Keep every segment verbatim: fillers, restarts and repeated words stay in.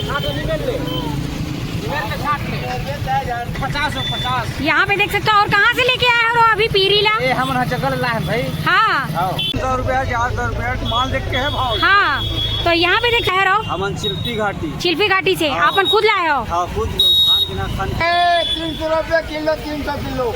साठ ले, निमेर ले, निमेर ले साठ ले। पचास हो, पचास। यहाँ पे देख सकते हो। और कहाँ से लेके आए हो अभी पीरी ला? ये हमन ह जंगल ला है भाई। हाँ। हाँ। तीन सौ रुपया, चार सौ रुपया, माल देख के है भाव। हाँ, तो यहाँ पे देख रहे हो? हमन चिल्फी घाटी। चिल्फी घाटी से हाँ। आपन खुद लाए हो? हाँ, खुद खान के ना खान। ए, तीन सौ रुपया किलो, तीन सौ किलो।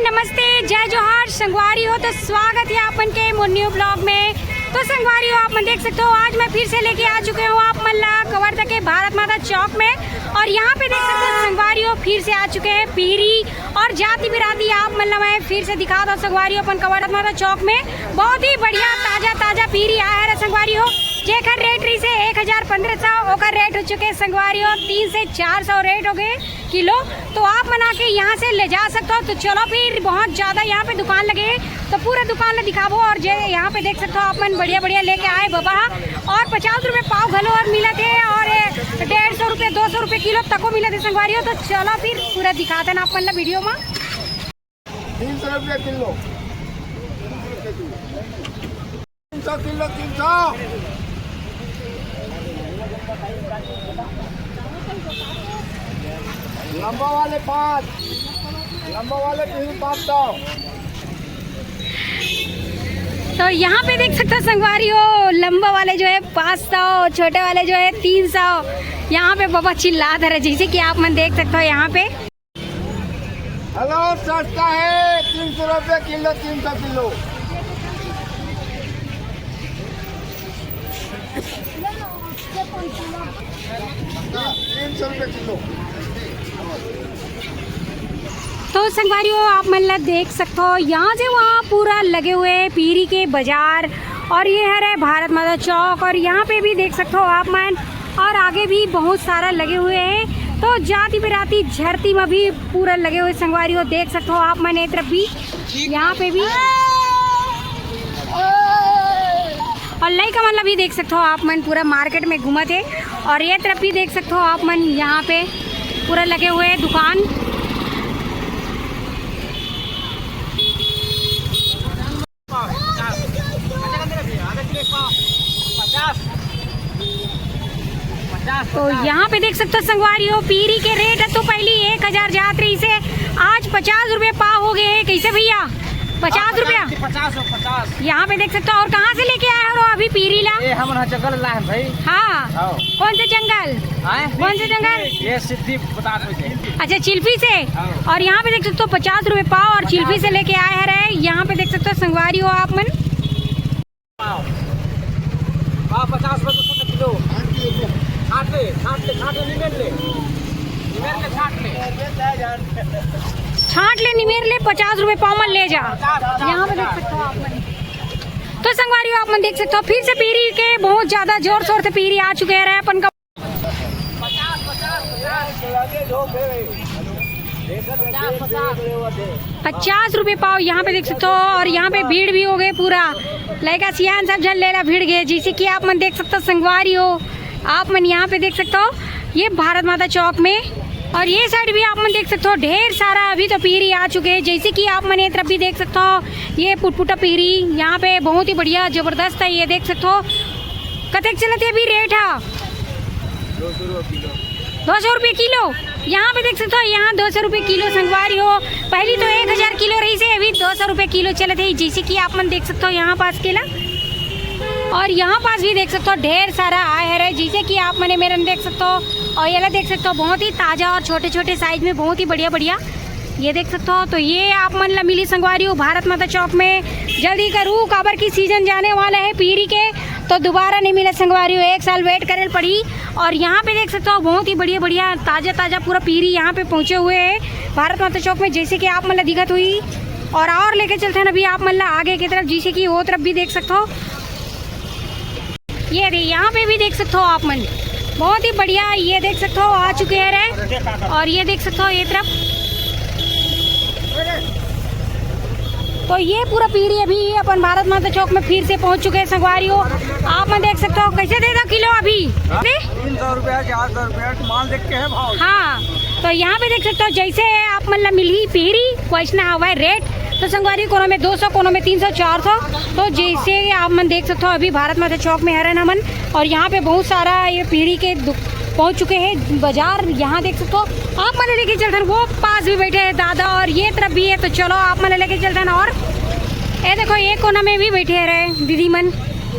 नमस्ते, जय जोहार संगवारी हो, तो स्वागत है आपन के मोर न्यू ब्लॉग में। तो संगवारी हो, आप मन देख सकते हो, आज मैं फिर से लेके आ चुके हूँ आप मन ला कवर्धा के भारत माता चौक में। और यहाँ पे देख सकते हो संगवारी हो, फिर से आ चुके हैं पीरी और जाति बिराती। आप मन ला मैं फिर से दिखा दो संगवारी हो, अपन कवर्धा माता चौक में बहुत ही बढ़िया ताजा ताजा पीरी आया है संगवारी हो, जेकर रेट रही से एक हजार पन्द्रह सौ, ओकर रेट हो चुके हैं संगवारी हो तीन से चार सौ रेट हो गए किलो। तो आप मन आके यहाँ से ले जा सकते हो। तो चलो फिर, बहुत ज्यादा यहाँ पे दुकान लगे हैं, तो पूरा दुकान ला दिखाबो। और जे यहाँ पे देख सकते हो आप मन, बढ़िया बढ़िया लेके आए बाबा। और पचास रुपए पाव घलो और मिलत है, और डेढ़ सौ रुपए, दो सौ रुपए किलो तको मिलत है संगवारी हो। तो चलो फिर पूरा दिखाते ना आप मन ला वीडियो में। तीन सौ रुपया किलो। तीन सौ किलो, तीन सौ। लंबा वाले पाँच, लंबा वाले भी पाँच सौ। तो यहाँ पे देख सकते हो संगवारी हो, लंबा वाले जो है पाँच सौ, छोटे वाले जो है तीन सौ। यहाँ पे बाबा चिल्ला रहे, जैसे कि आप मन देख सकते हो यहाँ पे। हेलो, सस्ता है, तीन सौ रुपये किलो, तीन सौ किलो। तीन सौ रुपये किलो। तो संगवारी हो, आप मन ला देख सकते हो, यहाँ से वहाँ पूरा लगे हुए हैं पीरी के बाजार। और ये हरे भारत माता चौक, और यहाँ पे भी देख सकते हो आप मन, और आगे भी बहुत सारा लगे हुए हैं। तो जाति बिराती झरती में भी पूरा लगे हुए संगवारी हो, देख सकते हो आप मन, ये तरफ भी, यहाँ पे भी। और लइका मन ला भी देख सकते हो आप मन, पूरा मार्केट में घूमत है। और ये तरफ भी देख सकते हो आप मन, यहाँ पे पूरा लगे हुए हैं दुकान। तो यहाँ पे देख सकते हो संगवारी हो, पीरी के रेट है तो पहली एक हजार जात रही से, आज पचास रुपए पाव हो गए हैं। कैसे भैया, पचास रुपया? पचास हो, पचास। यहाँ पे देख सकते हो। और कहाँ से लेके आए हो अभी पीरी ला? ये हमन ह जंगल ला है भाई। हाँ। हाँ। कौन से जंगल? आए? कौन से जंगल? ये सिद्धि बता दो। अच्छा, चिल्फी से। हाँ। और यहाँ पे देख सकते हो पचास रुपए पाव और चिल्फी से लेके आए हैं रे। यहाँ पे देख सकते हो संगवारी हो आप मन। पाव। पाव पचास रुपए दो सौ किलो। छाट ले, छाट ले, छाट ले, निमेर ले। निमेर ले, छाट ले। छाट ले, निमेर ले, पचास रुपए पाव में ले जा। पचास, पचास, यहाँ पे देख पचास। सकते हो आप मन। तो संगवारी हो, आप मन देख सकते हो, फिर से पीरी के बहुत ज्यादा जोर शोर से पीरी आ चुके हैं अपन का। पचास रुपए पाव यहाँ पे देख सकते हो। और यहाँ पे भीड़ भी हो गए पूरा, लइका सियान सब झन लेला भीड़ गए, जैसे कि आप मन देख सकते हो संगवारी हो, आप मन यहाँ पे देख सकते हो ये भारत माता चौक में। और ये साइड भी आप मन देख सकते हो ढेर सारा अभी तो पीरी आ चुके हैं, जैसे कि आप मन ये तरफ भी देख सकते हो ये पुटपुटा पीरी यहाँ पे बहुत ही बढ़िया जबरदस्त है। ये देख सकते हो कतेक चलत है अभी रेट हा? दो सौ रुपये किलो। यहाँ पे देख सकते हो, यहाँ दो सौ रुपये किलो संगवारी हो। पहली तो एक हजार किलो रही से, अभी दो सौ रुपये किलो चलत है, जैसे कि आप मन देख सकते हो यहाँ पास के ला। और यहाँ पास भी देख सकते हो ढेर सारा आय हरे, जैसे कि आप मने मेरन देख सकते हो। और ये ला देख सकते हो बहुत ही ताजा और छोटे छोटे साइज में बहुत ही बढ़िया बढ़िया ये देख सकते हो। तो ये आप मन ला मिली संगवारी हो भारत माता चौक में। जल्दी करू, काबर की सीजन जाने वाला है पीरी के, तो दोबारा नहीं मिले संगवारी हो, एक साल वेट करे पड़ी। और यहाँ पे देख सकते हो बहुत ही बढ़िया बढ़िया ताजा ताजा पूरा पीरी यहाँ पे पहुँचे हुए हैं भारत माता चौक में, जैसे कि आप मन ला दिखत हुई। और और लेके चलते हैं अभी आप मन ला आगे की तरफ, जैसे कि वो तरफ भी देख सकते हो। ये दे, यहाँ पे भी देख सकते हो आप मन, बहुत ही बढ़िया। ये देख सकते हो आ चुके हैं रे। और ये देख सकते हो ये तरफ, तो ये पूरा पीरी अभी अपन भारत माता चौक में फिर से पहुंच चुके हैं संगवारी हो। आप मन देख सकते हो कैसे दे दो किलो अभी। हाँ? दे? तीन सौ रुपया, चार सौ रुपया, माल देख के है भाव। हाँ, तो यहाँ पे देख सकते हो जैसे आप मन ला मिली पीरी, वैसना हवा रेट। तो संगवारी, कोनो में दो सौ, कोनो में तीन सौ, चार सौ। तो जैसे आप मन देख सकते हो, अभी भारत माता चौक में हरन हमन, और यहाँ पे बहुत सारा ये पीढ़ी के दु-, पहुँच चुके हैं बाजार। यहाँ देख सकते हो, आप मन लेके चलथन, वो पास भी बैठे हैं दादा, और ये तरफ भी है। तो चलो, आप मन लेके चलथन। और ये देखो, ये कोना में भी बैठे रहे दीदी मन।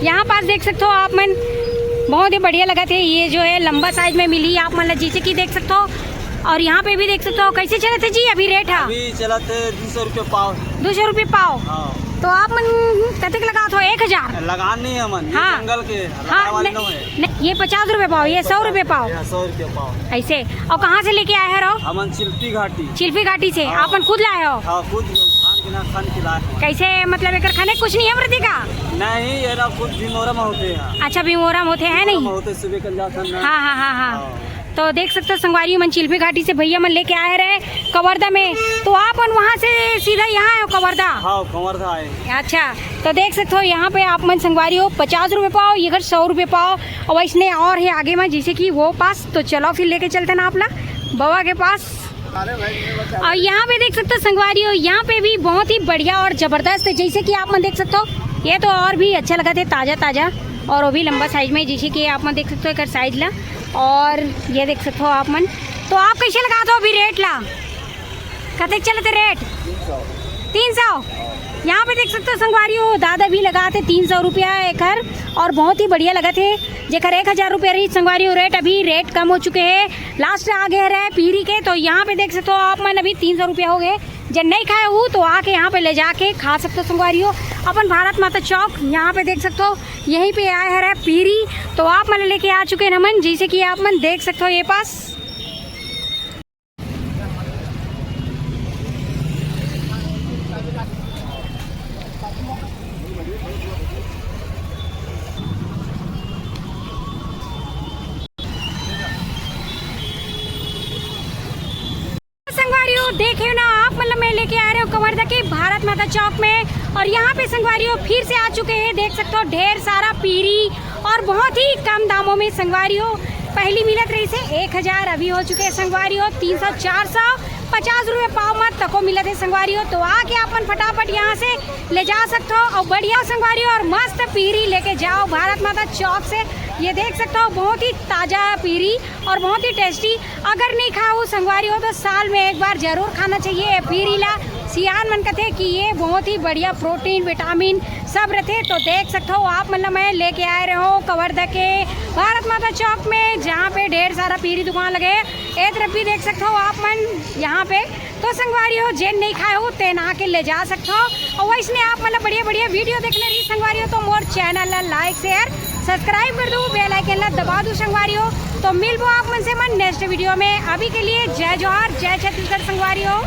यहाँ पास देख सकते हो आप मन, बहुत ही बढ़िया लगा थे। ये जो है लंबा साइज में मिली आप मन ला, जैसे कि देख सकते हो। और यहाँ पे भी देख सकते हो, कैसे चलत हे जी अभी रेट? हाँ, अभी चलत हे दो सौ रुपये पाव। दो सौ रुपये पाव। हाँ। तो आप मन कतेक लगात हो? एक हजार? लगान नहीं है मन, ये हाँ। जंगल के, हाँ, लगाने वाले नहीं, नहीं है। नहीं, ये पचास रुपये पाव, ये सौ रुपये पाव। ये सौ रुपये पाव। ऐसे। और कहाँ से लेके आए हो? हमन चिल्फी घाटी। चिल्फी घाटी से? हाँ। आप मन खुद लाए हो? हाँ, खुद खान के ना खान के लाए हो। कैसे, मतलब, एकर खाने कुछ नहीं है, मृतिका? नहीं, ये ना खुद भिमोरा में होते हैं। अच्छा, भिमोरा में होते हैं, नहीं? भिमोरा में होते, सुबह कल जाता ना। हाँ, हाँ, हाँ, हाँ। हाँ। तो देख सकते हो संगवारी मन, चिल्फी घाटी से भैया मन लेके आए रहे कवर्धा में, तो आप मन वहाँ से सीधा यहाँ आए हो कवर्धा? हाँ, कवर्धा आए। अच्छा, तो देख सकते हो यहाँ पे आप मन संगवारी हो, पचास रुपये पाव, ये घर सौ रुपये पाव, और वैसने और है आगे में, जैसे कि वो पास। तो चलो फिर लेके चलते ना आप ला बाबा के पास। और यहाँ पे देख सकते हो संगवारी हो, यहाँ पे भी बहुत ही बढ़िया और जबरदस्त है, जैसे कि आप मन देख सकते हो, ये तो और भी अच्छा लगा थे, ताजा ताजा, और वो भी लंबा साइज में, जैसे कि आप मन देख सकते हो एक साइज ला। और ये देख सकते हो आप मन, तो आप कैसे लगात हो अभी रेट ला? कतेक चलत हे रेट? तीन सौ। यहाँ पे देख सकते हो संगवारी हो, दादा भी लगात हे तीन सौ रुपया एकर, और बहुत ही बढ़िया लगत हे। जेकर एक हजार रुपया रही संगवारी हो रेट, अभी रेट कम हो चुके हैं, लास्ट आ गए रहे पीरी के। तो यहाँ पे देख सकते हो आप मन, अभी तीन सौ रुपया हो गए। जे नहीं खाए हो तो आके यहाँ पे ले जाके खा सकते हो संगवारी हो। अपन भारत माता चौक यहाँ पे देख सकते हो, यहीं पे आए हरे पीरी, तो आप मन लेके आ चुके हैं हमन, जैसे कि आप मन देख सकते हो ये पास। संगवारी हो, देखे ना आप, मतलब मैं लेके आ रहे हूँ कवर्धा के भारत माता चौक में। और यहाँ पे संगवारी हो फिर से आ चुके हैं, देख सकते हो ढेर सारा पीरी और बहुत ही कम दामों में संगवारी हो। पहली मिलत रही से एक हजार, अभी हो चुके हैं संगवारी हो तीन सौ, चार सौ पचास रुपये पाव मत तको मिलत है संगवारी हो। तो आके अपन फटाफट यहाँ से ले जा सकते हो और बढ़िया संगवारी हो और मस्त पीरी लेके जाओ भारत माता चौक से। ये देख सकते हो बहुत ही ताजा पीरी और बहुत ही टेस्टी। अगर नहीं खाओ संगवारी हो तो साल में एक बार जरूर खाना चाहिए ये पीरी ला। सियान मन कथे कि ये बहुत ही बढ़िया प्रोटीन विटामिन सब रहते। तो देख सकते हो आप, मतलब मैं लेके आए रहे हो कवर्धा के भारत माता चौक में, जहाँ पे ढेर सारा पीरी दुकान लगे। ए तरफ भी देख सकते हो आप मन यहाँ पे। तो संगवारी हो, जेन नहीं खाए हो तेन आके ले जा सकते हो। और वैसने आप मतलब बढ़िया बढ़िया वीडियो देखने रही संगवारी हो, तो मोर चैनल ला लाइक शेयर सब्सक्राइब कर दो, बेल आइकन ला दबा दो संगवारी हो। तो मिलबो आप मन से मन नेक्स्ट वीडियो में। अभी के लिए जय जोहार, जय छत्तीसगढ़ संगवारी हो।